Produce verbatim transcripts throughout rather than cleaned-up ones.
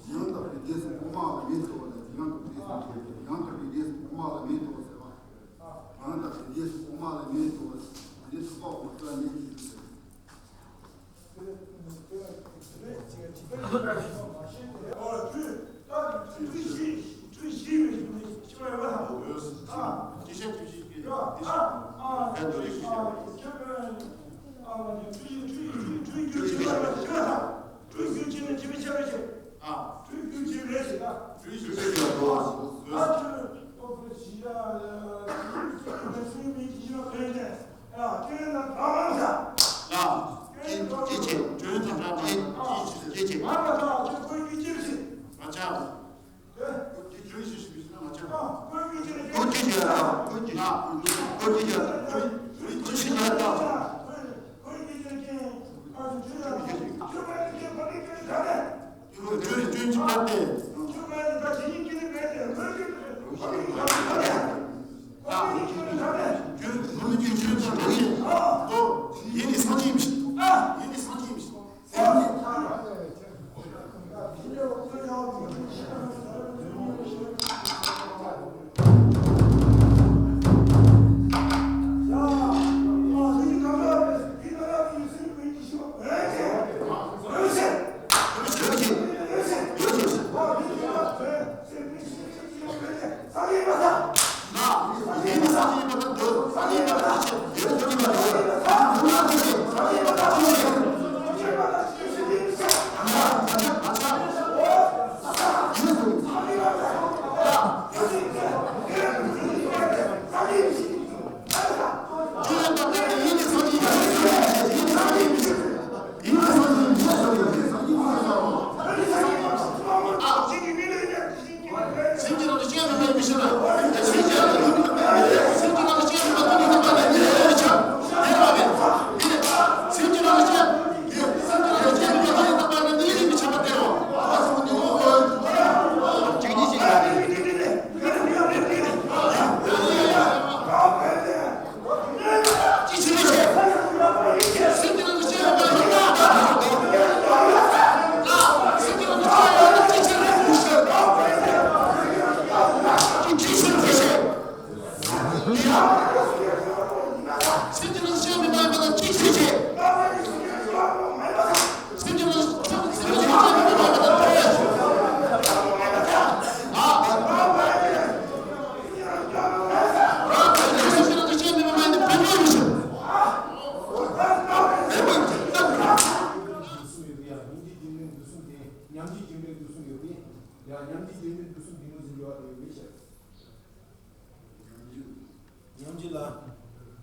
ཡང་དག་པའི་གནས་སུ་དབུ་མ་ལ་མེ་ཏོག་ལ། ཡང་དག་པའི་གནས་སུ་དབུ་མ་ལ་མེ་ཏོག་ཟེར་བ། ཡང་དག་པའི་གནས་སུ་དབུ་མ་ལ་མེ་ཏོག་ཟེར་བ། འདི་ཐུབ་པ་འོད་གསལ་ལ་མེ་ཏོག་ཟེར། ཉམས་ཀྱི་རྒྱུ་འབྲས་དུ་གསུམ་དེ་ངོས་ཟིན་འགྱུར་བ་དེ་ཡོད་པའི་ཕྱིར། ཉམས་ཀྱི་ལ་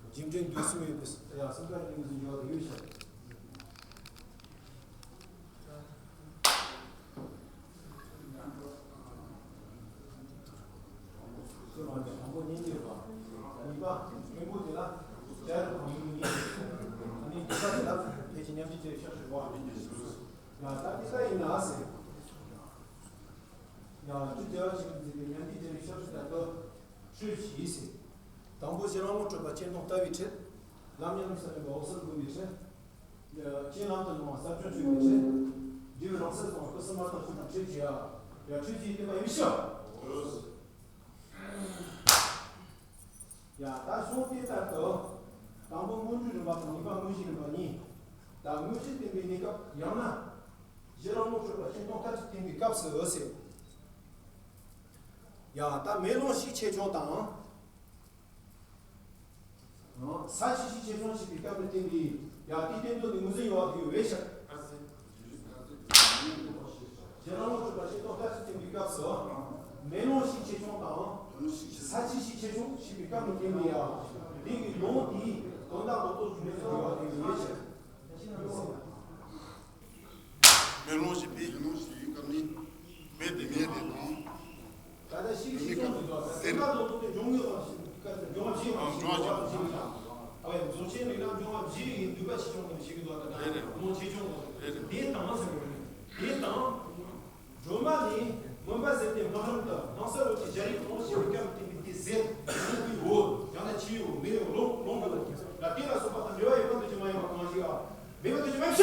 རྒྱུ་འབྲས་དུ་གསུམ་ཡོད་པའི་ཕྱིར། ཡ་གསུམ་ཀ་དེ་ངོས་ཟིན་འགྱུར་བ་དེ་ཡོད་ཕྱིར། དང་པོ་གཉེན་གྱི་རིགས་པ། གཉིས་པ་གཉེན་པོ་དེ་ལ་བྱ་རུ་དང་མི་གཉིས། ཨ་ནི་གཉིས་པ་དེ་ལ་ཕལ་ཆེར་ཉམས་ཀྱི་རྒྱུ་འབྲས་ཤེས་རབ་ཞུ་བ། ཡང་ད་དེ་ལྟ་ཡིན་ན་ཟེར། ཡང་རྒྱུ་བདེ་བ་ཆེན་པོས་མཛད་པའི་ཉམས་ཀྱི་རྒྱུ་འབྲས་ཤེས་རབ་ཞུ་ད་དོ། ཆོས་ཀྱི་ཡིད་ཟེར། དང་པོ་གཞི་རང་ངོ་སྤྲོད་པ་སྤྱིར་བཏང་ལྟ་བའི་ཕྲད། ལམ་ཉམས་ལེན་ས་ལེན་པ་འོད་གསལ་སྒོམ་པའི་ཕྲད། རྐྱེན་ལམ་དུ་སྣང་བ་ཟབ་སྦྱོང་བྱེད་པའི་ཕྲད། འབྲས་བུ་རང་གསལ་སོང་བ་སྐུ་གསུམ་མ་བརྟགས་ཤིང་ཕྲད་བྱེད་ཡ། ཡ་ཆོས་ཀྱི་བསྟན་པ་ཡིན་ཕྱིར། ཡ་ད་གཞུང་དེ་ལྟར་དུ། དང་པོ་སྔོན་འགྲོའི་རིམ་པ་དང་གཉིས་པ་དངོས་གཞིའི་རིམ་པ་གཉིས། ད་དངོས་གཞི་བསྟན་པའི་གནས་སྐབས། ཡང་ན། གཞི་རང་ངོ་སྤྲོད་པ་སྤྱིར་བཏང་ལྟར་དུ་བསྟན་པའི་སྐབས་སུ་འོད་གསལ། ཡ་ད་མེ་ལོང་ཞིག་ཆེ་ཆུང་དང་། ས་ཆི་ཞིག་ཆེ་ཆུང་ཞིག་གི་སྐབས་ལ་བརྟེན་པའི་ཡ་དེའི་སྟེང་དུ་ནི་ངོས་འཛིན་ཡོད་པ་དེ་ཡོད་པའི་ཕྱིར། རྗེ་རང་ལོ་དྲུག་པ་ཤེས་རྟོགས་ལྟ་ཞིབ་བསྟན་པའི་སྐབས་སུ། མེ་ལོང་ཞེས་ཆེ་ཆུང་དང་། ས་ཆུ་ཞེས་ཆེ་ཆུང་ཞེས་པའི་སྐབས་ནས་བསྟན་པའི་ཡང་དེ་གི་ལུང་དེའི་དོན་དག་རྡོག་རྡོག་འབྱུང་གནས་སུ་འགྱུར་བ་བསྟན་པའི་ཡོད་ཕྱིར། མེ་ལོང་ཞེས་པའི་མེ་ལོང་ཞེས་པའི་སྐབས་ནས་མེ་དེ་མེ་དེ་དང་། ད་ལྟ་ཤིག་ཤིག་ཆུང་གི་དོན་དག་རྡོག་རྡོག་དེ་འབྱུང་ངེས་པ་ཞིག་སྐབས་སུ་འབྱུང་བ་བཞི་ཡོད་པ་ཞིག་འབྱུང་བ་བཞི་ཡོད་དང་། ཨ་ཡ་རྫོགས་ཆེན་རིགས་ལ་འབྱུང་བ་བཞི་ཡི་འདུས་པ་ཆེ་ཆུང་དང་ཞིག་གི་དོན་དག་དང་ལུང་ཆེ་ཆུང་དང་དེ་དང་ཟེར་བ་རེད། དེ་དང་། སྒྲོལ་མ་ནི་མུན་པ་ཟད་དེ་སྨག་རུམ་དུ་སྣང་གསལ་འོད་ཀྱི་ཞལ་རས་གང་ཞེས་པའི་སྐབས་དེ་ནི་དེ་ཟེར་ཡིན་དུས་འོ་ཡང་ན་ཆེའོ་མེའོ་ལོང་ལོང་གི་ལ་ལ་དེ་ལ་སོགས་པ་དང་འབྲེལ་བ་ཡོད་པ་འདུ་ཅི་མ་ཡིན་པ་གང་ཞིག་ཨ། མེད་པ་འདུ་ཅི་མ་ཤ།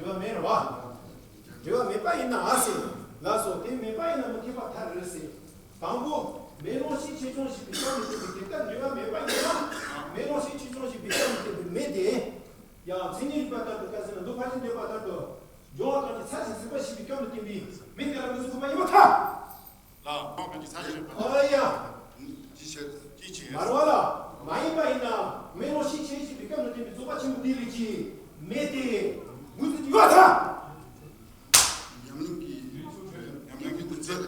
འབྲེལ་བ་མེད་རེད་བ། འབྲེལ་བ་མེད་པ་ཡིན་ན་ཨ་ཟེར། ལགས་སོ་དེ་མེད་པ་ཡིན་ན་མི་འཐད་པ་ཐལ་རེད་ཟེར། དང་པོ། མེ་ལོང་ཞེས་ཆེ་ཆུང་ཞེས་པའི་སྐབས་ནས་བསྟན་པའི་དེ་ལྟར་འབྲེལ་བ་མེད་པ་ཡིན་ན། མེ་ལོང་ཞེས་ཆེ་ཆུང་ཞེས་པའི་སྐབས་ནས་བསྟན་པའི་མེ་དེ། ཡང་མཚན་ཉིད་རིག་པ་ལྟར་དུ་བཀར་ཟིན་ན་འདུག་ཕར་ཕྱིན་འདོད་པ་ལྟར་དུ། འབྱུང་བ་གང་གི་ཚད་ཅིག་ཟིན་པ་ཞེས་པའི་སྐབས་ནས་བསྟན་པའི་མེ་དེ་ལ་མི་ཟིན་དགོས་པ་ཡིན་པར་ཐལ། ལ་འབྱུང་བ་གང་གི་ཚད་ཅིག་ཟིན་པ། ཨོ་ཡ། ཅི་བྱེད་ཅི་བྱེད། མ་རེད་བ་ལ། མ་ཡིན་པ་ཡིན་ན། མེ་ལོང་ཞེས་ཆེ་ཞེས་པའི་སྐབས་ནས་བསྟན་པའི་རྫོགས་པ་ཆེན་པོ་འདི་རིགས་ཀྱི་མེ་དེ། མུ་མཐུད་ཡོད་ཐལ། ཉམས་ལེན་གྱི་ཉམས་ལེན་གྱི་དུས་ཚོད།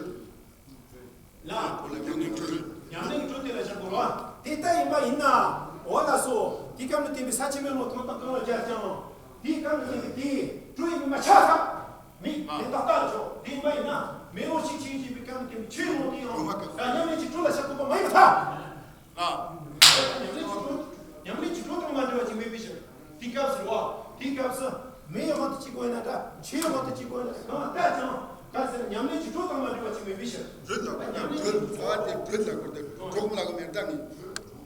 ལ། ཉམས་ལེན་གྱི་དུས་ཚོད། ཉམས་ལེན་གྱི་དུས་ཚོད་དེ་ལ་བཞག་དགོས་རེད་བ། དེ་ལྟ་ཡིན་པ་ཡིན་ན། འོ་ལགས་སོ། དེའི་སྐབས་ནས་བསྟན་པའི་ས་ཆེན་མེ་ལོང་ཐོག་མཐའ་གང་ལ་སྦྱར་ཀྱང་། དེའི་སྐབས་ནས་བསྟན་པའི་དེ་དྲུག་ཡིན་པ་མ་ཆགས་ཐལ། མི་དེ་ཏག་ཏག་ལ་ཆོག་དེ་ཡིན་པ་ཡིན་ན། མེ་ལོང་ཞེས་ཆེ་ཞེས་པའི་སྐབས་ནས་བསྟན་པའི་ཆོས་ལོངས་དེ་ཡང་། ད་ཉམས་ལེན་གྱི་དུས་ལ་བཞག་དགོས་པ་མ་ཡིན་པར་ཐལ། ལ། ཉམས་ལེན་གྱི་དུས། ཉམས་ལེན་གྱི་དུས་དང་མ་འབྲེལ་བ་ཅིག་མེད་པའི་ཕྱིར། དེའི་སྐབས་སུ་རེད་བ། དེའི་སྐབས་སུ་མེའི་དབང་དུ་བྱས་དགོས་ན་འདྲ། ཆོས་དབང་དུ་བྱས་དགོས་ན་གང་ལ་ལྟ་ཀྱང་། ག་ཟེར་ན་ཉམས་ལེན་གྱི་དུས་དང་མ་འབྲེལ་བ་ཅིག་མེད་པའི་ཕྱིར། དུས་དང་ཉམས་ལེན་གྱི་དུས་དེ་དུས་ལ་གོ་དེ་གྲོགས་ལ་གོ་མེད་ད་ནི།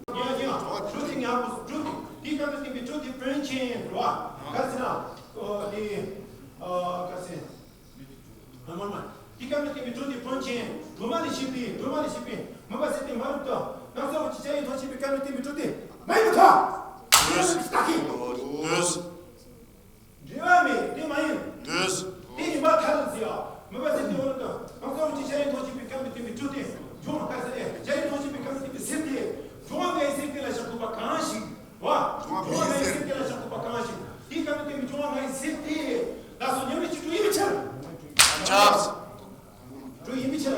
ཡང་ཡང་དུས་དེ་ཉམས་པོ་དུས་དེ་དེའི་སྐབས་སུ་བསྟན་པའི་དུས་དེ་དཔོན་ཆེན་རེད་བ། ག་ཟེར་ན། ཨོ་དེ། ཨོ་ག་ཟེར། མ་མ་མ། དེའི་སྐབས་ནས་བསྟན་པའི་དྲོད་དེ་དཔོན་ཆེན། སྒྲོལ་མ་ལས་བཤད་པའི་སྒྲོལ་མ་ལས་བཤད་པའི་མུན་པ་ཟད་དེ་སྨག་རུམ་དུ་སྣང་གསལ་འོད་ཀྱི་ཞལ་རས་མཐོང་བྱེད་པའི་སྐབས་ནས་བསྟན་པའི་དྲོད་དེ་མ་ཡིན་པར་ཐལ། འདོད། ལྟ་གི། འདོད། འབྲེལ་བ་མེད་དེ་མ་ཡིན། འདོད། དེ་ཡིན་པར་ཐལ་ཟེར་ཡ། མུན་པ་ཟད་དེ་སྨག་རུམ་དུ་སྣང་གསལ་འོད་ཀྱི་ཞལ་རས་མཐོང་བྱེད་པའི་སྐབས་ནས་བསྟན་པའི་དྲོད་དེ་འབྱུང་བ་ག་ཟེར་ཞལ་རས་མཐོང་བྱེད་པའི་སྐབས་ནས་བསྟན་པའི་ཟེར་དེ་འབྱུང་བ་ལྔའི་ཟེར་དེ་ལ་བཞག་དགོས་པ་གང་ཞིག་བ། འབྱུང་བ་ལྔའི་ཟེར་དེ་ལ་བཞག་དགོས་པ་གང་ཞིག་དེའི་སྐབས་ནས་བསྟན་པའི་འབྱུང་བ་ལྔའི་ཟེར་དེ་ལ་སོགས་ཉམས་ལེན་གྱི་དྲོད་ཡིན་པའི་ཕྱིར། ཆགས། དྲོད་ཡིན་པའི་ཕྱིར་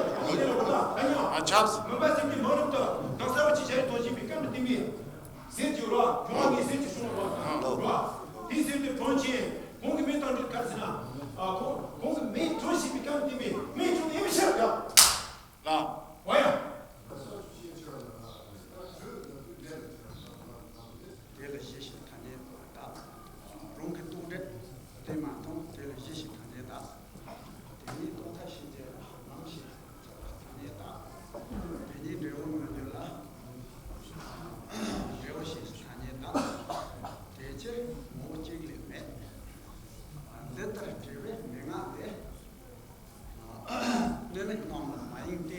རོ། ཨ་ཡང་། ཨ་ཆགས། མུན་པ་ཟད་དེ་སྨག་རུམ་དུ་སྣང་གསལ་འོད་ཀྱི་ཞལ་རས་མཐོང་བྱེད་པའི་སྐབས་ནས་བསྟན་པའི་ཟེར་གྱི་རོ། འབྱུང་བ་ལྔའི་ཟེར་གྱི་གསུངས་པ་རོ། དེའི་ཟེར་དེ་དོན་ཆེན། གོང་གི་མེ་དང་འདྲ་ག་ཟེར་ན། ཨ་གོང་གོང་གི་མེ་དོན་ཆེན་པའི་སྐབས་ནས་བསྟན་པའི་མེ་དྲོད་ཡིན་པའི་ཕྱིར་ཡང་། ལ། འོ་ཡང་། དེ་ལ་གཞི་ཞིག་ཐ་སྙད་དག། རང་གི་རྟོག་འབྲས་དེ་མ་མཐོང་དེ་ལ་གཞི་ཞིག་ཐ་སྙད་དག། དེ་ཉིད་རྟོག་མཐའ་ཤེས་བྱེད་ལམ་ཞིག་ཐ་སྙད་དག། དེ་ཉིད་འབྲས་བུ་མི་འགྱུར་ལ་འབྲས་བུ་ཞེས་ཐ་སྙད་དག། དེ་ཕྱིར་ངོ་བོ་གཅིག་ལས་མེད། འདི་ལྟར་འབྲེལ་བའི་མན་ངག་དེ། གནས་ལུགས་རྣམས་ལ་མ་ཡེངས་ཏེ།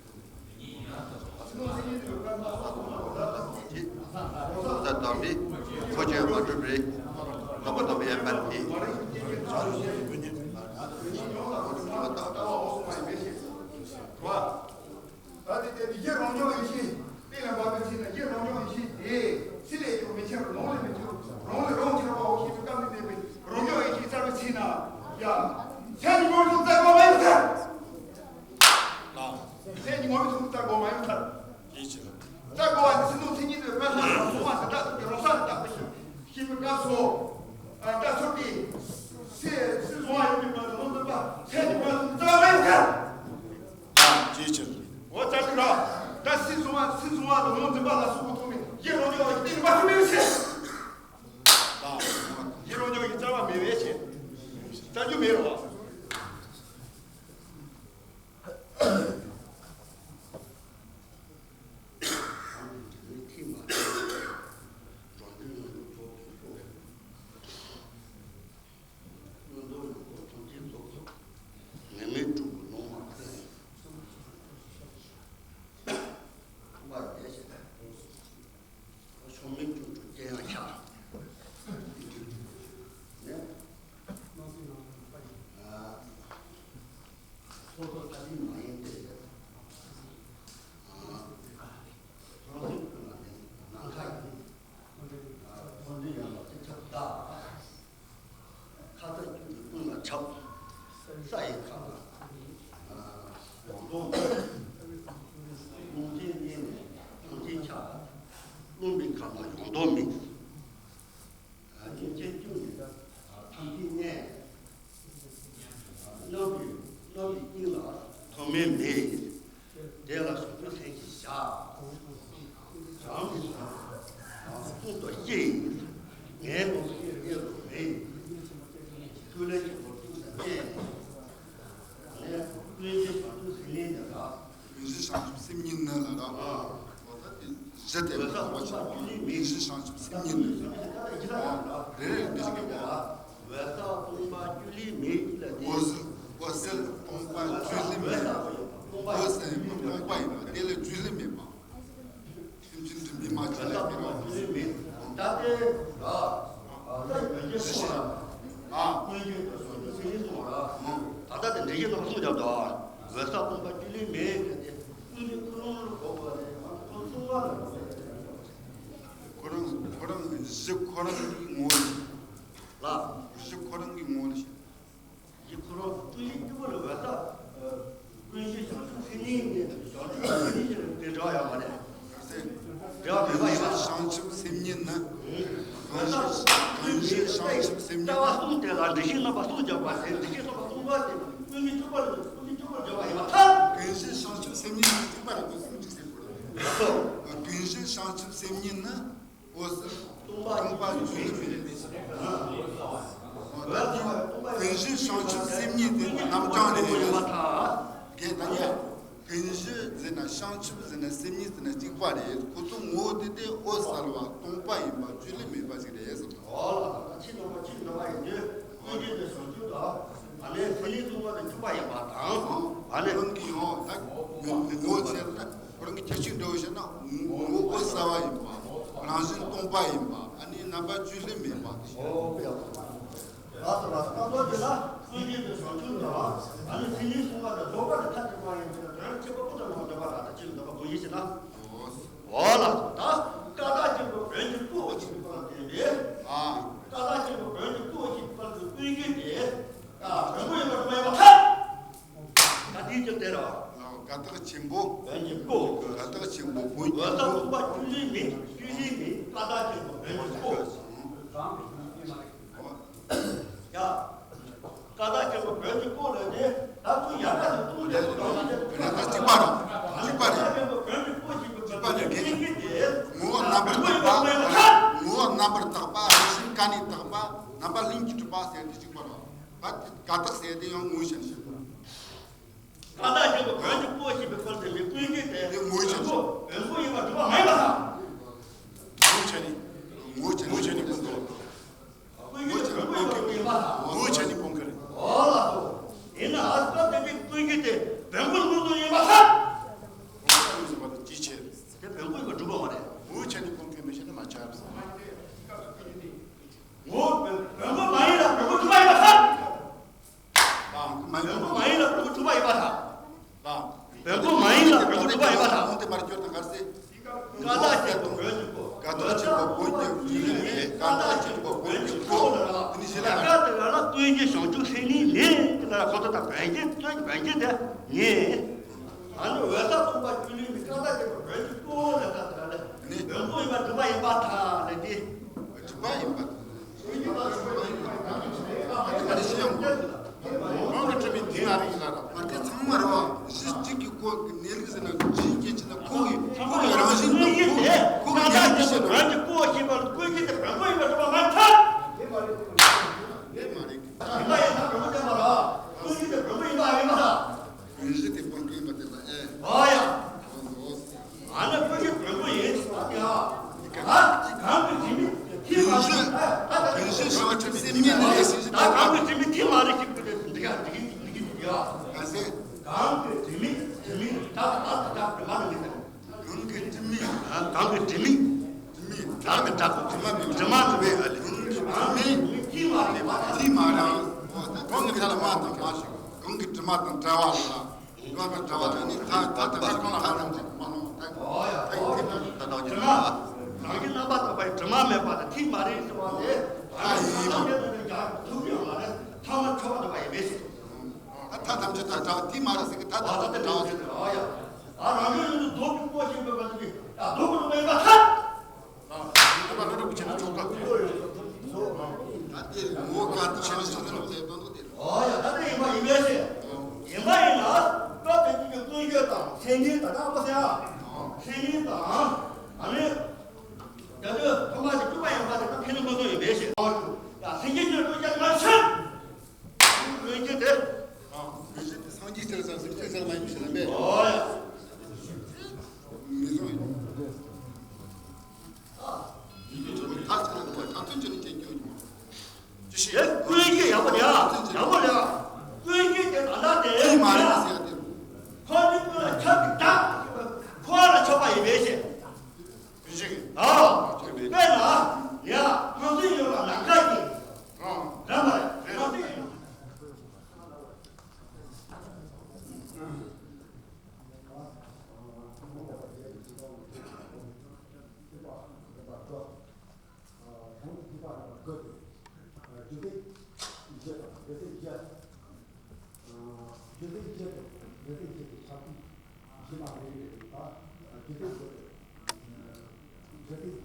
ད་དམ་པའི་ཁོ་ཆོས་མ་གྲུབ་རེད། དོགས་པ་དོགས་པའི་ཡན་པར་ལྡན། ད་དེ་དེ་ནི་ཡེ་རང་སྐྱོང་ཡེ་ཤེས། གཏན་ལ་དབབ་པའི་ཚེ་ན་ཡེ་རང་སྐྱོང་ཡེ་ཤེས་དེ་ཚེ་ལས་ཀྱང་མི་ཁྱབ་རང་ལས་མི་ཁྱབ་རང་ལས་རང་ཁྱབ་པའོ་ཞེས་པའི་སྐབས་ནས་བསྟན་པའི་རང་སྐྱོང་ཡེ་ཤེས་བསྩལ་བའི་ཚེ་ན་ཡ། མཚན་ཉིད་མངོན་སུམ་བསྩལ་དགོས་མ་ཡིན་ཟེར། མཚན་ཉིད་མངོན་སུམ་བསྩལ་དགོས་མ་ཡིན་ཟེར། ཡིན་ཕྱིར། བསྩལ་དགོས་པ་ནི་ཕྱི་ནང་མཚན་ཉིད་དུ་དཔེར་ན་གཟུང་བ་དེ་དག་ཏུ་རང་ས་ལ་བཏགས་པའི་ཞིང་ཞེས་པའི་སྐབས་སུ། ད་ཚུར་དེ་སེ་སེ་གཟུང་བ་ཡིན་པའི་བར་དུ་ལུང་འཛིན་པ་མཚན་ཉིད་མངོན་སུམ་བསྩལ་བ་མ་ཡིན་ཟེར། ཡིན་ཕྱིར། འོ་ཙམ་ཞིག་ར། ད་སེ་གཟུང་བ་སེ་གཟུང་བ་དང་ལུང་འཛིན་པ་ལ་སོགས་པ་ཐོགས་ནས་ཡེ་རང་སྐྱོང་ཡེ་ཤེས་དེ་ནི་མ་ཐུབ་མེད་པའི་ཕྱིར། ཡེ་རང་སྐྱོང་ཡེ་བསྩལ་བ་མེད་པའི་ཕྱིར། བསྩལ་རྒྱུ་མེད་རོ། རླུང་པའི་ཁ་ལ་ཡོང་དོགས་མེད། སྙིང་རྗེ་སྐྱོང་ནས་ཐམས་ཅད་གནས། རྣམ་པའི་རྣམ་པའི་དཀྱིལ་ལ་ཐོགས་མེད་མེད། དེ་ལ་བྱང་ཆུབ་སེམས་ཀྱིས་བཞག་བྱང་མི་སོང་། སྟོང་དུ་སྐྱེ་ཡི། ངའི་ངོ་བོ་དེ་ལ་མེད། ཐུགས་ལས་ཆེན་པོ་ཐུགས་སུ་བསྟན། ངས་ཀུན་གཞི་བྱང་ཆུབ་སེམས་ཉིད་ནི་ལ། ཀུན་གཞི་བྱང་ཆུབ་སེམས་ཉིད་ནི་ལ་ར། ཨ། འོ་ད་དེ་གཞི་དེ་འོད་གསལ་སྟོང་པ་རྒྱུད་ལས་མེད། ཀུན་གཞི་བྱང་ཆུབ་སེམས་ཉིད་ནི། རེ་རེ་འདི་ཞིག་གི་འོད་གསལ་སྟོང་པ་རྒྱུད་ལས་མེད་ལ་དེ། འོད་གསལ་འོད་གསལ་སྟོང་པ་རྒྱུད་ལས་མེད། འོད་གསལ་སྟོང་པ་ཡིན་པ་དེ་ལས་རྒྱུད་ལས་མེད་པ། སེམས་ཅན་དྲི་མའི་མ་བྱས་ལས་དེ་རང་། ད་ལྟའི་ད་ལྟ་ཡོན་ཏན་སོགས་ལ། ཨ། ཀུན་གཞི་དང་བྱང་ཆུབ་སེམས་ཉིད་གསུངས་པ་ལ། ད་ལྟ་དེ་འགྲེལ་བཤད་ནང་གསུངས་ཀྱང་འདུག་འོད་གསལ་སྟོང་པ་རྒྱུད་ལས་མེད་ཟེར་ཏེ། ཀུན་གཞི་ཁོ་རང་ལ་གོ་དགོས་ཏེ། ཁོ་གསུང་བ་ལ་གོ་དགོས་ཏེ། ཁོ་རང་ཁོ་རང་གཞི་ཁོ་རང་གི་ངོ་བོ་ལ། གཞི་ཁོ་རང་གི་ངོ་བོ་ལ། ཡིད་ཁོ་རང་ཀུན་གཞི་གཅིག་པུ་ལ་འོད་གསལ། ཀུན་གཞི་བྱང་ཆུབ་སེམས་ཉིད་ནི་བྱང་ཆུབ་སེམས་ཉིད་ཀྱི་དེ་འདྲ་ཡོད་མ་རེད། འདྲ་བ་མེད་པ་ཡིན་པ། བྱང་ཆུབ་སེམས་ཉིད་ནི། འོད་གསལ་ཀུན་གཞི་བྱང་ཆུབ་སེམས་ཉིད། ལྟ་བ་གསུམ་དེ་ལ་འགྲེལ་བཤད་རྣམ་པ་གསུམ་བརྒྱབ་པ་དེ། འགྲེལ་བཤད་རྣམ་པ་གསུམ་པ་དེ་ཀུན་གཞི་གཅིག་པ་ལ་ཀུན་གཞི་གཅིག་པར་བརྗོད་པ་ཡིན་པར་ཐལ། ཀུན་གཞི་བྱང་ཆུབ་སེམས་ཉིད་ནི་གཅིག་པ་ལ་ཀུན་གཞི་གཅིག་སེམས་ཀུན། ལགས་སོ། ཀུན་གཞི་བྱང་ཆུབ་སེམས་ཉིད་ནི། འོད་གསལ་སྟོང་པ་ཉིད་ཀྱི་མེད་པའི་དེ་ཞིག་ཀུན་གཞི་བྱང་ཆུབ་སེམས་ཉིད་དེ་རྣམ་གྲངས་ལས་ཡོད། གལ་ཏེ་ཡང་ཀུན་གཞི་ཟེར་ན་བྱང་ཆུབ་ཟེར་ན་སེམས་ཉིད་ཟེར་ན་གཅིག་པ་རེད། ཁོ་ཚོ་ངོ་བོ་དེ་དེ་འོད་གསལ་བ་སྟོང་པ་ཡིན་པ་རྒྱུད་ལས་མེད་པ་ཞིག་རེད་ཟེར། འོ་ལགས་སོ། ད་ཕྱི་ནང་པ་ཕྱི་ནང་པ་ཡིན་དུས་ཀུན་གཞི་དེ་བྱང་ཆུབ་དང་། ཨ་ནི་སེམས་ཉིད་གསུམ་པ་དེ་གཅིག་པ་ཡིན་པ་དང་། ཨ་ནི་རང་གི་ཡང་ད་ངོ་བོ་བྱས་ན། ཁོ་རང་གི་ཁྱད་ཆོས་འདྲ་བོ་བཤད་ན་ངོ་བོ་གསལ་བ་ཡིན་པ། རང་བཞིན་སྟོང་པ་ཡིན་པ། ཨ་ནི་རྣམ་པ་བཅུ་ལས་མེད་པ་དེ་བཤད། ཨོ་ཡ། ལགས་སོ་ལགས་སོ། རྣམ་པ་དེ་ལ་ཀུན་གཞི་དེ་བྱང་ཆུབ་དང་། ཨ་ནི་སེམས་ཉིད་གསུམ་པ་དེ་ལྡོག་པ་དེ་ཐ་དད་པ་ཡིན་པས་དོན་ཁྱད་པར་པོ་དང་མ་ལྡོག་པ་ར། ད་ཅི་ལ་ལྡོག་པ་གོ་ཡིན་ཞེ་ན། ཨོ་ལགས་སོ། ད་ཀ་དག་ཆེན་པོ་བོན་གྱི་སྐུ་འོ་ཆེན་པོ་ལ་བརྟེན་པས། ཨ། ཀ་དག་ཆེན་པོ་བོན་གྱི་སྐུ་འོ་ཆེན་པོ་ལ་ཀུན་གཞི་དེ་ཀ་བོན་པོ་ཡིན་པ་སྒྲུབ་པ་ཡིན་པར་ཐལ། ད་དེའི་ཕྱིར་དེ་ར། ཀ་དག་ཆེན་པོ། བོན་གྱི་སྐུ། ཀ་དག་ཆེན་པོ་བོན་གྱི་འོད་གསལ་སྟོང་པ་རྒྱུད་ལས་མེད། རྒྱུད་ལས་མེད་ཀ་དག་ཆེན་པོ་བོན་གྱི་སྐུ། ཡ། ཀ་དག་ཆེན་པོ་བོན་གྱི་སྐུ་ལ་དེ་ད་ཚུར་ཡར་ཀ་ནས་ཀུན་གཞི་དེ་ཀ་དག་ཆེན་པོ་བོན་གྱི་སྐུ་ཞེས་པའི་ཀུན་གཞི་དེ། ངོ་བོ་རྣམ་པར་དག་པ། ངོ་བོ་རྣམ་པར་དག་པ། རང་བཞིན་ཀ་ནས་དག་པ། རྣམ་པ་ལྷུན་གྱིས་གྲུབ་པ་ཟེར་དེ་གཅིག་པ་རེད། ད་དེ་ཀ་དག་ཟེར་དེ་ཡང་ངོ་བོ་ཞེས་བཤད། ཀ་དག་ཆེན་པོ་བོན་གྱི་སྐུ་ཞེས་པའི་ཀུན་གཞི་དེ། ཀུན་གཞི་དེ་བོན་པོ་ཡིན་པར་སྒྲུབ་པ་མ་ཡིན་པར་ཐལ། ངོ་བོ་བྱས་ནས། ངོ་བོ་བྱས་ནས། ངོ་བོ་བྱས་ནས་ཀུན་གཞི་དེ་བོན་པོ་ཡིན་པར་སྒྲུབ་པ་མ་ཡིན་པར་ཐལ། ངོ་བོ་བྱས་ནས་སྤོང་གི་རེད། ཨོ་ལགས་སོ། ཡིན་ན་ཨ་སྐབས་དེ་དུས་ཀུན་གཞི་དེ་བོན་པོ་ལ་ངོས་བཟུང་ཡིན་པར་ཐལ། ངོ་བོ་ལ་ངོས་བཟུང་བ་དང་ཅི་བྱེད། དེ་བོན་པོ་ཡིན་པར་སྒྲུབ་པ་མ་རེད། ངོ་བོ་བྱས་ནས་སྤོང་མཁན་མི་ཤེས་ན་མ་ཆགས་པ། ངོ་བོ་བོན་པོ་མ་ཡིན་ལ་བོན་པོ་སྒྲུབ་པ་ཡིན་པར་ཐལ། ལགས། མ་ཡིན། བོན་པོ་མ་ཡིན་ལ་བོན་པོ་སྒྲུབ་པ་ཡིན་པར་ཐལ། ལགས། བོན་པོ་མ་ཡིན་ལ་བོན་པོ་སྒྲུབ་པ་ཡིན་པར་ཐལ། ཁོང་དེ་མར་སྐྱོར་དང་གར་སེ། ཀ་དག་ཆེན་པོ་བོན་གྱི་སྐུ། ཀ་དག་ཆེན་པོ་བོན་གྱི་སྐུ། ཀ་དག་ཆེན་པོ་བོན་གྱི་སྐུ། དེ་ནི་ཞེས་ལ། ཀ་དག་ལ་ཀུན་གཞི་བྱང་ཆུབ་སེམས་ཉིད་ནི་དེ་ལ་ཁོ་ཚོ་དང་བོན་གྱི་བོན་གྱི་དེ་ནི། ཨ་ནི་འོད་གསལ་སྟོང་པ་རྒྱུད་ལས་མེད་ཀ་དག་ཆེན་པོ་བོན་གྱི་སྐུ་ལ་ཀ་དག་ལ་ནི་བོན་པོ་ཡིན་པར་སྒྲུབ་པ་ཡིན་པར་ཐལ་ལ་དེ། སྒྲུབ་པ་ཡིན་པ། རང་གི་དྲི་མ་དེ་མ་རེད་ལ་ར། མ་གཏོགས་ཚང་མ་རེད་བ། གཞི་གཅིག་གི་སྐོར་གྱི་གནས་ལུགས་ཟེར་ན་གཞི་སྐྱེ་ཆེ་ན་ཁོ་གི་ཁོ་གི་རང་བཞིན་དང་ཁོ་གི་ཁོ་གི་གནས་ལུགས་ཤེས་དགོས། ཀུན་གཞི་དེ་བོན་པོ་ཡིན་པ་སྒྲུབ་པ་མ་ཐལ། དེ་མ་རེད། དེ་མ་རེད། དེ་མ་ཡིན་ན་བོན་པོ་དེ་མ་རེད། ཀུན་གཞི་དེ་བོན་པོ་ཡིན་པ་ཡིན་པ་དང་། ཀུན་གཞི་དེ་བོན་པོ་ཡིན་པ་དེ་ལ་ཨེ། ཨོ་ཡ། ཨ་ནི་ཀུན་གཞི་བོན་པོ་ཡིན་ཟེར་བ་དེ་ཡང་། གང་གི་དྲི་མ་ཀུན་གཞི་ཀུན་གཞི་བྱང་ཆུབ་སེམས་ཉིད་ནི་ཟེར་ཞིག་ད་གང་གི་དྲི་མ་དེ་མ་རེད་ཞིག་གི་འདི་ག་འདི་གི་འདི་གི་འདི་ག་ག་ཟེ། གང་གི་དྲི་མ་དྲི་མ་ད་ད་ད་དྲི་མ་ནི་མི་ཟེར། གང་གི་དྲི་མ། གང་གི་དྲི་མ། དྲི་མ་ད་གི་ད་གི་དྲི་མ་མི་དྲི་མ་མི་བས་ཨ་ལེ། གང་གི་དྲི་མ་དྲི་མ་རེད་མ་དྲི་མ་རང་། གང་གི་ད་ལ་མ་དང་མ་ཞིག་གང་གི་དྲི་མ་དང་བྲལ་བ་ལ། ཡོད་པའི་དྲི་བ་དེ་ནི་ད་ད་ད་ག་གང་ལ་ཧ་ལམ་གྱི་མ་ནོར་ད་ད་ད་དྲི་མ། རང་གི་རྣམ་པར་དག་པའི་དྲི་མ་མེད་པ་ལ་ཐིག་མ་རེད་ཟེར་བ་དེ། ད་ཡིན་ནོ། ཐུགས་ཀྱང་མ་རེད། ཐ་མ་ཁྲོ་བ་འདུ་བ་ཡིན་མེད་ཟེར། ད་ཐ་ཐམས་ཅད་དང་བྲལ་བ་ཐིག་མ་རེད་ཟེར་གི་ད་ད་ད་བྲལ་བ་ཟེར། ཨ་ཡ། ཨ་རང་གི་ཡོན་ཏུ་རྫོགས་པའི་སྐོར་ཞིག་འབད་པ་དེ་ཡ་རྫོགས་པར་མེད་པ་ཐལ།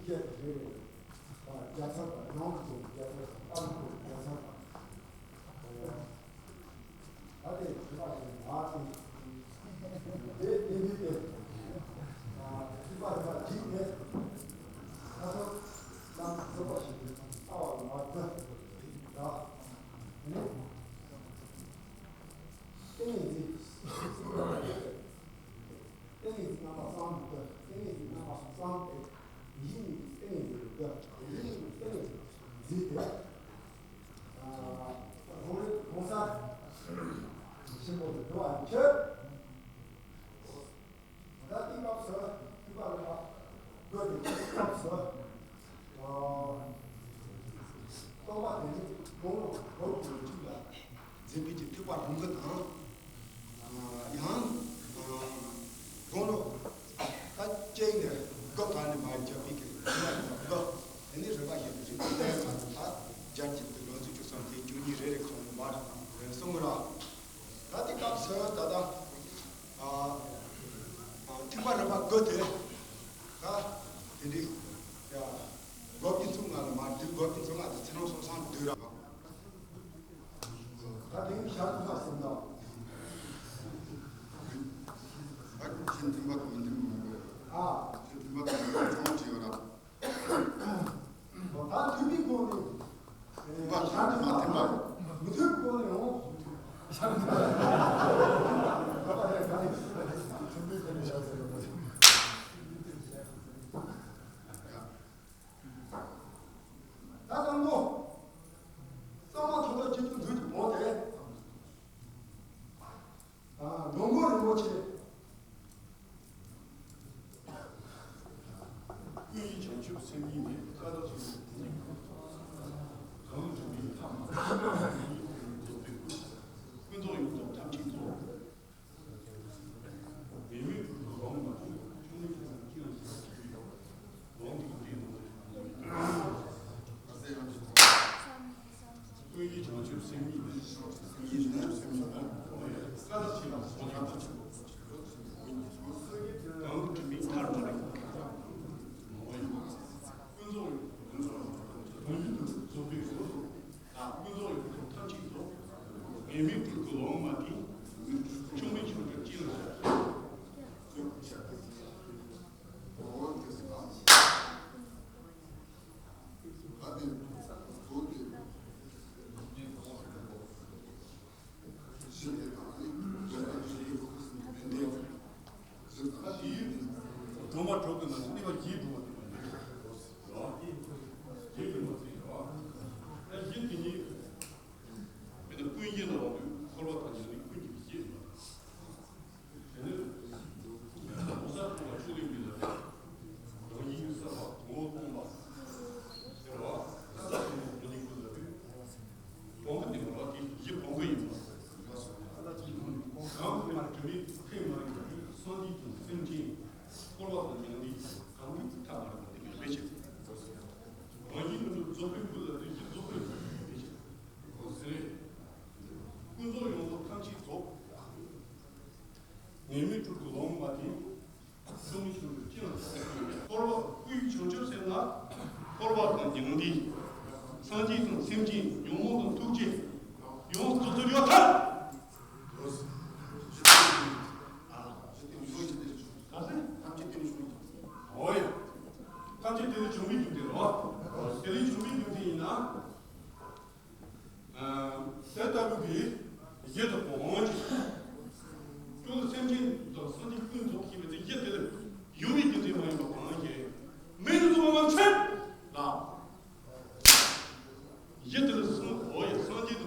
བཤད་པ་རེད། རྒྱལ་ཚབ་དང་ཡང་དུ་རྒྱལ་ཚབ་དང་ཨ་རུ་རྒྱལ་ཚབ་དང་། ད་ལྟའི་དྲི་བ་དེ་མ་དེ་དེ་དེ་དེ་དེ་དྲི་བ་དེ་ལ་འཇིགས་ཏེ་ད་ཚོ་ལམ་ཚོ་པ་ཞིག་གི་ལྟ་བ་ལ་མ་ཚོད་ད་ནི་ཏིང་ངེ་འཛིན། ཏིང་ངེ་འཛིན་རྣམ་པ་གསུམ་དུ། ཏིང་ངེ་འཛིན་རྣམ་པ་གསུམ་སྟེ། ཡིད་གཉིས་ཀྱི་ཏིང་ངེ་འཛིན་དུ། ཡིད་གཉིས་ཀྱི་ཏིང་ངེ་འཛིན་དེ། ཨ་རང་རིག་གང་ཟག་ཆེན་པོ་དུ་འགྲོ་བ་ཁྱོད། ད་ལྟའི་སྐབས་སུ་ཐེག་པ་རིམ་པ་བཀོད་དེ་སྐབས་སུ། ཨ་རྟོགས་པ་དེ་ནི་དགོངས་ལོག་གོ་དགོས་གཅིག་ལ། འཛིན་པའི་གི་ཐེག་པ་རིམ་དགུ་དང་། ཡང་དགོངས་ལོག་ད་གཅིག་ནས་སྒོ་གང་ནས་མ་རྒྱབ་པའི་གི་རིམ་པ་དང་སྒོ། དེ་ནས་རིམ་པ་བཞི་པའི་རིམ་པ་ལས་ཚར་ནས་ད་རྒྱབ་ཀྱི་དུ་ལོ་ཚིགས་བཅུ་གསུམ་དེ་བཅུ་གཉིས་རེ་རེ་གང་ནས་མར་རེ་གསུང་གི་ར། ད་དེ་སྐབས་སུ་ད་ལྟ་ཐེག་པ་རིམ་པ་བཀོད་དེ་ད་དེ་འདྲའི་ཡ་སྒོ་གི་ཚུལ་ལྔ་ལ་མ་འདུས། སྒོ་གི་ཚུལ་ལྔ་དེ་ཚེ་རིང་སོང་སང་འདུས་ར། ད་དེང་ཞག་ཐུག་པ་སེམས་དང་། ད་ཁྱེད་མཐུན་པ་དང་མི་མཐུན་པ་མང་པོ་ཡོད། ཨ། ཁྱེད་མཐུན་པ་དང་མི་མཐུན་པ་ཅུང་ཅིག་ཡོད་ར། ད་མཐུན་པའི་སྒོ་ནས་མཐུན་པ་ཞག་ཐུག་མ་མཐུན་པ། མི་མཐུན་པའི་སྒོ་ནས་འོང་། ཞག་ཐུག་པ་རེད་ག་ནས། མཐུན་པའི་སྒོ་ནས་ཞག་ཐུག་པ་རེད། ད་དང་པོ། གཙང་མ་ཐོག་ཐོག་སྤྱི་གཙུག་མདུན་གྱི་འོག་ཏུ། ཨ་ལོངས་སྐུ་རིན་པོ་ཆེ། ཀུན་གཞི་བྱང་ཆུབ་སེམས་ཉིད་ནི། ཀ་དག་ཆེན་པོའི་སྙིང་པོ། གང་གིས་མཐའ་མ། ཀུན་རྫོབ་ཡོངས་རྫོགས་ཐམས་ཅད་རྫོགས། ཉེས་དམིགས་དྲུག་གི་ལོངས་མ་བདེན། ཆུང་ངུའི་ཆོས་རྣམས་ཅི་ཡང་ཞེན་པ་ཞིག་ཡོད། ལོངས་སྤྱོད་འདི་ནི་ཀུན་གཞི་བྱང་ཆུབ་སེམས་ཉིད་ནི། ཀུན་གཞི་བྱང་ཆུབ་སེམས་ཉིད་ནི། ཀ་དག་ཆེན་པོའི་སྙིང་པོ། གང་གིས་དྲི་མེད་མཐར་མ་རིག་ཀུན་རྫོབ་ཡོངས་རྫོགས་ཐམས་ཅད་རྫོགས། ཀུན་རྫོབ་ཡོངས་རྫོགས་ཐམས་ཅད་རྫོགས། ཉེས་དམིགས་དྲུག་གི་ལོངས་མ་བདེན། ཆུང་ངུའི་ཆོས་རྣམས་ཅི་ཡང་ཞེན། ད་དེའི་སྒྲོན་མ་དྲུག་གི་ནང་ནས་གནས་པ་བཞིའི་སྒྲོན་མ་དེ་མ་རེད། བཞིའི་སྒྲོན་མ་དེ་རེད། ད་བཞི་དེ་ཉིད་མེད་ན་ཀུན་གཞི་ལ་བ་དུས་འཁོར་བ་དང་ཉོན་མོངས་ཀུན་གྱི་གཞི་ཡིན་པ་དང་། དེ་ནས་ལོ་གསར་གཏོང་བ་ཆུ་ལེན་པའི་ལ་དེ་རང་ཉིད་ཀྱི་གསར་བ་ངོ་བོ་སྟོང་པ་ཟེར་བ་གསར་བ་སྟོང་པ་ཉོན་མོངས་ཀུན་ལ་དུས། གོང་གི་སྟེང་རོ་དེ་གཞི་གོང་གི་ཡིན་པ། གང་དེ་མ་དྲི་མེད་ཐེག་མ་རིག་པ་དེ་སངས་རྒྱས་དང་སེམས་ཅན་འཁོར་བ་དང་མྱང་འདས་གང་གི་ཐ་མ་རིག་པ་དེ་མེད་པའི་ཕྱིར། རང་བཞིན་མི་འགྲུབ་རྫོགས་པའི་སྐུ་ལ་དེ་གཞི་རྫོགས་པའི་སྐུ་ཡིན་པའི་ཕྱིར། ཟེར། ཀུན་རྫོབ་ཡོངས་རྫོགས་ཐམས་ཅད་རྫོགས། ཉེས་དམིགས་དྲུག་གི་ལོངས་མ་བདེན། ཆུང་ངུའི་ཆོས་རྣམས་ཅི་ཡང་ཞེན་པ་ཞིག་ཡོད། འཁོར་བ་ཀུན་གཞི་བྱང་ཆུབ་སེམས་ལ། འཁོར་བ་དང་མྱང་འདས། སངས་རྒྱས་དང་སེམས་ཅན་ཉོན་མོངས་དང་ཐུགས་རྗེ། ཡོངས་རྫོགས་ཚུལ་ཡོད་ཐལ། ག་ཟེར། འོ་ཡ། ཐམས་ཅད་དེ་ནི་བྱུང་བའི་རྒྱུ་མཚན་རེད་བ། དེ་ནི་བྱུང་བའི་རྒྱུ་མཚན་ཡིན་ན། དེ་ལྟ་བུ་གི་གཞི་དེ་གང་ཅི། ཀུན་སེམས་ཅན་དང་སེམས་ཅན་ཀུན་རྫོགས་ཞེས་པའི་གཞི་དེ་ལ་ཡོད་པའི་རྒྱུ་མཚན་མ་ཡིན་པ་གང་ཞིག་མིང་རྫོགས་པ་མ་ཚད་ལ། གཞི་དེ་ལ་སེམས་འོ་ཡ་སངས་རྒྱས་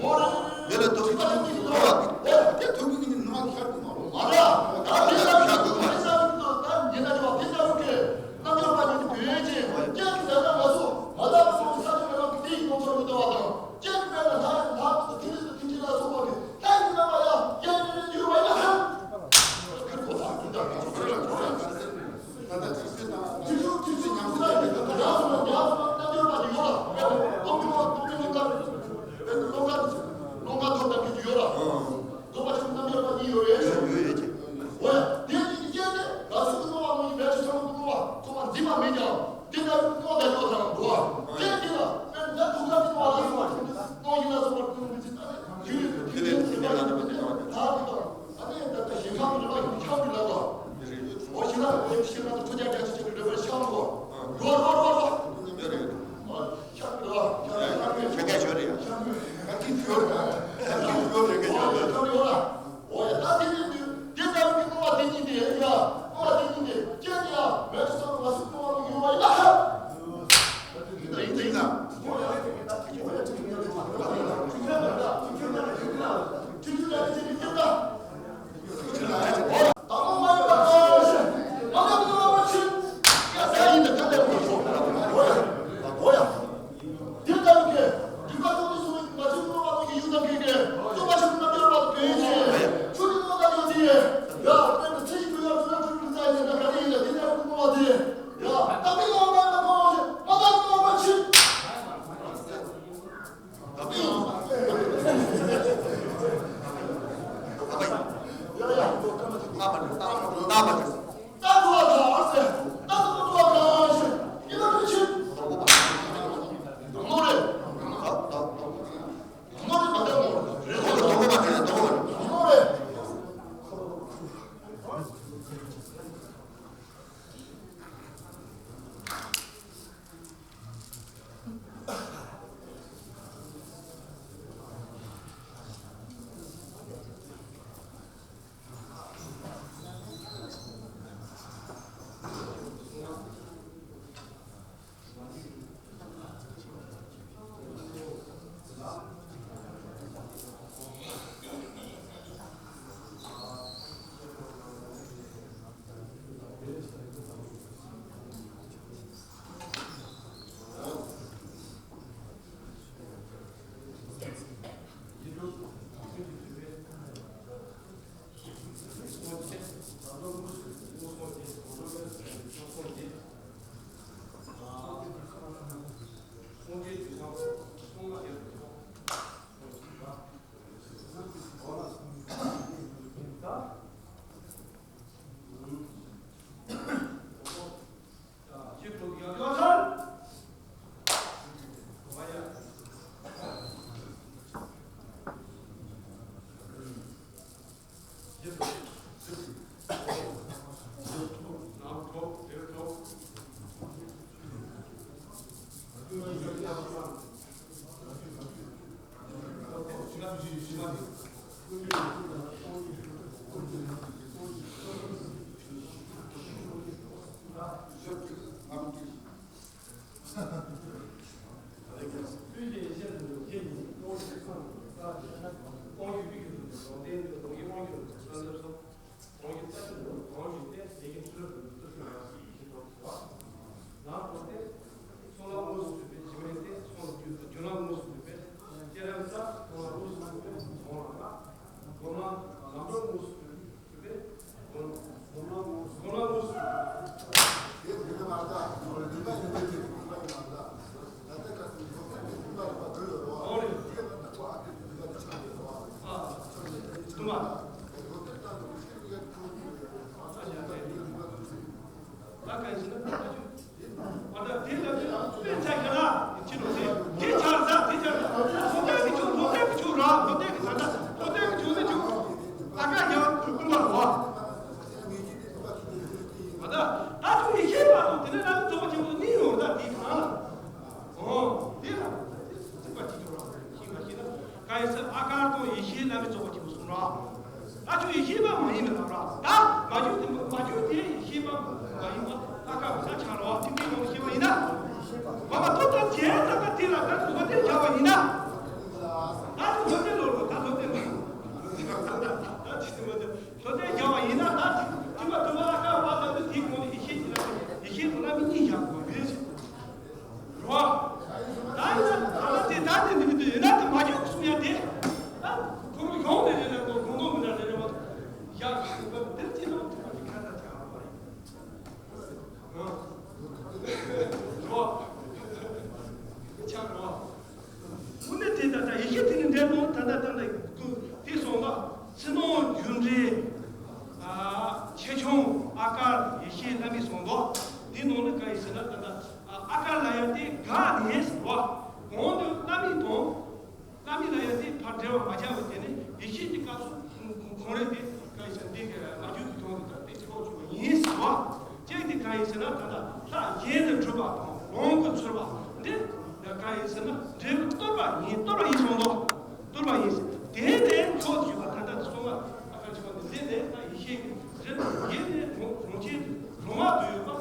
ངོ་རེ་རེ་རེ་མི་ལ་ཐུག་གི་ཉིན་ནོར་བ་དེ་ཐུག་གི་ཉིན་ནོར་བ་ཁྱར་དུ་མ་རུང་མ་ར། ད་དེ་ལྟ་བུ་ཁྱར་དུ་མ་རུང་། ད་ཉེ་ན་ཉེ་བ་དེ་ལྟ་བུ་ཁྱེད་རྣམ་པར་རྒྱལ་བ་ཉིད་ཀྱི་བོད་ཡིག་ཅན་ཁྱེད་ཀྱི་ལས་ཀ་ང་ཚོ་མ་དག་པ་སོང་ས་ཆ་མེད་པ་དེ་ཡི་ནོར་ཚོར་མི་ལྟ་བ་དང་། ཁྱེད་ཀྱི་དཔེར་ན་ལྷ་ཡི་ལྷ་ཐིག་ལེ་དང་ཐིག་ལེ་ལ་སོགས་པ་གི་ལྷ་ཡི་རྣམ་པ་ཡང་ཡང་ཡང་ཡང་ཡོད་པ་ཡིན་ན། ཨ་ནི་ད་ལྟ་ཞིང་ཁམས་ཀྱི་རེད་པ། ཞིང་ཁམས་ཀྱི་རེད་པ། ཞིང་ཁམས་ཀྱི་རེད་པ། ཤམ་རོ། རོ་རོ་རོ་རོ། ཤམ་རེད་པ། ཤམ་རེད་པ། ཤམ་རེད་པ། ཤམ་རེད་པ། ཤམ་རེད་པ། ཤམ་རེད་པ། ཨོ་ཡ། ད་དེ་ནི་དུས་དེ་ལྟ་བུའི་སྣང་བ་དེ་ཉིད་དེ་ཡ། སྣང་བ་དེ་ཉིད་དེ་ཁྱེད་ཀྱི་ཡ་མེད་དུ་སོང་བ་སུ་སྣང་བ་ཡོད་པ་ཡིན་ན། ཡིན་ད་ཡིན་ད་ཡིན་ད། ཨོ་ཡ། ཨོ་ཡ། ཁྱེད་ཀྱི་ཡ་ཁྱེད་ཀྱི་ཡ་ཁྱེད་ཀྱི་ཡ། ཆོས་ཀྱི་ཡེ་ཤེས་ལ་ཐུག་པའི་ཡེ་ཤེས་ཀྱི་སྟོང་ཉིད་ཀྱི་ཁམས་སུ་ལྟ་སྟེ། སྟོང་ཉིད་པའི་ཡུལ་དུ་ལུང་བསྟན་ཏེ། སྟོང་ཉིད་དབང་གི་ལུང་བསྟན་ཏེ། སྟོང་ཉིད་ལྟ་ཞིང་དུ་གང་ཞིག་སྟེ། དེ་ཉིད་ཆོས་ལ་ལུང་དུ་ཞུགས་པ་ཞེས་བྱ་བ། ལམ་གོང་སྟེ། ཚོགས་ལམ་དངོས་སུ་བསྡུས་པའི་འཇིགས་མེད་སྟེ། ཚོགས་རྒྱུ་རྒྱུ་ལམ་དངོས་སུ་བསྡུས་པའི་བསྐྱེད་རིམ་ལྟ། ཚོགས་ལམ་དངོས་སུ་བསྡུས་པའི་སྒོམ་ལམ་ལྟ། སྒོམ་ལམ་ལམ་སྒྲོན་དངོས་སུ་བསྡུས་པའི། ད་ད་ཅུང་ཡེ་ཤེས་པ་དང་དེ་ནས་རང་རྫོགས་པ་ཆེན་པོ་གཉིས་ཡོད་རེད། ད་དེའི་ནང་ལ། འོ། དེ་ལ་ཚིག་པ་གཅིག་ཀྱང་རང་ཤེས་མ་ཤེས་ན། གང་ཡིན་ཟེར། ཨ་ཀར་དང་ཡེ་ཤེས་བླ་མེད་རྫོགས་པ་ཆེན་པོ་གསུངས་ར། ད་ཅུང་ཡེ་ཤེས་པ་མ་ཡིན་པ་ལབ་ར། ད་མ་གྱུར་དེ་མ་གྱུར་དེ་ཡེ་ཤེས་པ་མ་ཡིན་པ་ཨ་ཀར་ས་ཆ་ར་བ་ཐིག་ཐིག་ངོ་ཤེས་པ་ཡིན་ན། མ་མ་ཐོབ་དང་བྱས་ཙང་ཀ་དེ་ལ་ད་ཐོབ་དེ་བྱ་བ་ཡིན་ན། ད་ཐོབ་དེ་ལོ་ལོ་ད་ཐོབ་དེ་ལོ། ད་ཅི་ཟེར་བ་དེ། ཐོབ་དེ་བྱ་བ་ཡིན་ན། ད་ཐིག་ཐིག་པ་ཐོབ་པ་ཨ་ཀར་བ་ད་དེ་དེའི་ངོ་ནས་ཡེ་ཤེས་ཀྱི་ལ་ཡེ་ཤེས་དང་བླ་མེད་གཉིས་བཞག་དགོས་རེད། རོ། ད་ཡིན་ན་ད་ལྟ་དེ་ད་དེ་འདི་འདི་ཡིན་ན་དེ་མ་བྱུང་གསུང་ཡ་དེ། ད་ཁོ་རང་གཞུང་ནས་རེད་ལ། ཁོ་དགོངས་དོན་མི་འདྲ་རེད་རེད་བ། ཡ་ཁ་ཡིན་པ་དེ་ཅི་ལོ་ཐུབ་པ་དེ་ཁ་ད་ཆ་ཨ་མ་རེད། རོ། ཆག་རོ། དངོས་གནས་དེ་ད་ལྟ་ཡེ་ཤེས་དེ་ནི་འདྲེན་པོ་ད་ལྟ་ད་ལྟ་དེ་སོང་ལ། ཕྱི་ནང་རྒྱུ་འབྲས། ཆེ་ཆུང་། ཨ་ཀར་ཡེ་ཤེས་བླ་མེད་སོང་འདུག་དེའི་ནང་ནས་གང་ཡིན་ཟེར་ན། ད་ལྟ་ཨ་ཀར་ལ་ཡང་དེ་འགག་ནས་ཟེར་བ། གོང་དུ་བླ་མེད་དང་། བླ་མེད་ལ་ཡང་དེ་ཕར་འབྲེལ་བ་མ་བྱས་པ་དེ་ནི་ཡེ་ཤེས་ཀྱི་སྐབས་སུ་ཁོང་ཁོང་རེ་དེ་གང་ཡིན་ཟེར་ན། དེ་ག་མ་རྒྱུད་ཀྱི་དོན་དུ་ད་དེ་ཆོག་ཆོག་ཡིན་ཟེར་བ། ཅེས་དེ་གང་ཡིན་ཟེར་ན། ད་ལྟ་ལྷ་གཞན་དུ་གྲུབ་པ་དང་ལོངས་སྐུ་ཚོལ་བ་འདི་ཡང་གང་ཡིན་ཟེར་ན། འབྲས་བུ་གཏོར་བ་ཡིན། གཏོར་བ་ཡིན་སོང་ལོ། གཏོར་བ་ཡིན་ཟེར། དེ་ནས་ཕྱོགས་བཅུ་པ་ད་ལྟ་གསུང་བ་ཨ་ཀར་ཆེ་བ་འདི་ནས་ད་ཡེ་ཤེས་ཀྱི་རིམ་ཡེ་ནས་རང་རང་ཆེན་རང་དབང་དུ་ཡོད་པ།